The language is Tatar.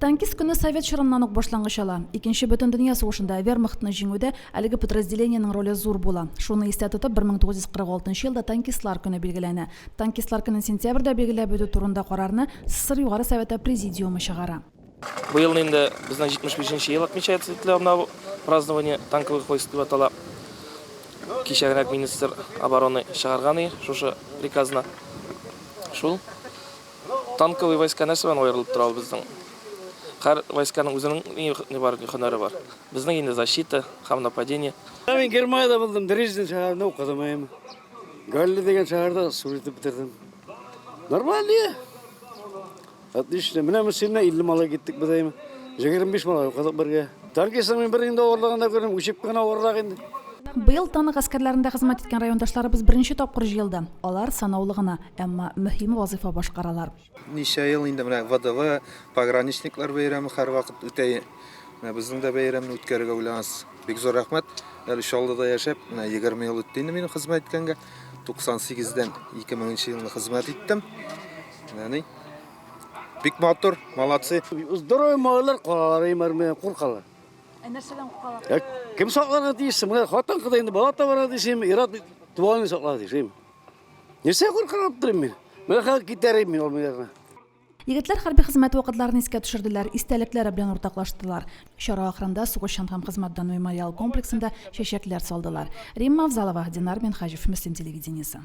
Танкист көне совет чорыннан ук башлангыч ала. Икенче бөтендөнья сугышында вермахтны җиңүдә әлеге подразделениенең роле зур була. Шуны истә тотып, 1946 елда Танкистлар көне билгеләнә. Танкистлар көнен сентябрьдә билгеләп үтү турында карарны СССР Югары Советы Президиумы чыгара. Быел инде безнең 75 нче ел отмечается ителә менә бу празднование танковых войск дип атала. Кичә генә министр обороны чыгарган и шушы приказны. Шул. Танковый войска нәрсә белән аерылып тора ул безнең? Һәр войсканың үзенең ни бар, һөнәре бар. Безнең инде защита һәм нападение. Мин Германиядә булдым, Дрезден шәһәрендә укыдым әйеме. Галле дигән шәһәрдә служить итеп бетердем. Нормально. Отлично. Менә Мөслимнән 50 малай киттек без әйеме. 25 малай укыдык бергә. Танкистны мин бер инде авырлыгын да күрдем, учебка гына авыррак инде. Быел танк гаскәрләрендә хезмәт иткән райондашларыбыз беренче тапкыр җыелды. Алар санаулы гына, әмма мөһим вазыйфа башкаралар. Ничә ел инде менә ВДВ, пограничниклар бәйрәме һәрвакыт үтә. Менә безнең дә бәйрәмне үткәрергә уйлагансыз. Бик зур рәхмәт. Әле Чаллыда яшәп, менә 20 ел үтте инде минем хезмәт иткәнгә. 98-дән 2000 нче елны хезмәт иттем. Менә ни. Бик матур, молодцы. Здоровый малайлар калалар имәрме, куркалар. Ә нәрсәдән куркалар? Ә кем сакларга тиеш? Менә хатын-кыз инде бала табарга тиеш, ир-ат туганын сакларга тиеш. Нәрсә куркырга торыйм мин? Менә хәзер китәр идем мин ул миләрне. Егетләр хәрби хезмәт вакытларын искә төшерделәр, истәлекләре белән уртаклаштылар. Чара ахырында Сугышчан һәм хезмәт даны мемориал комплексында чәчәкләр салдылар. Римма Авзалова, Динар Минһаҗев, Мөслим телевидениесе.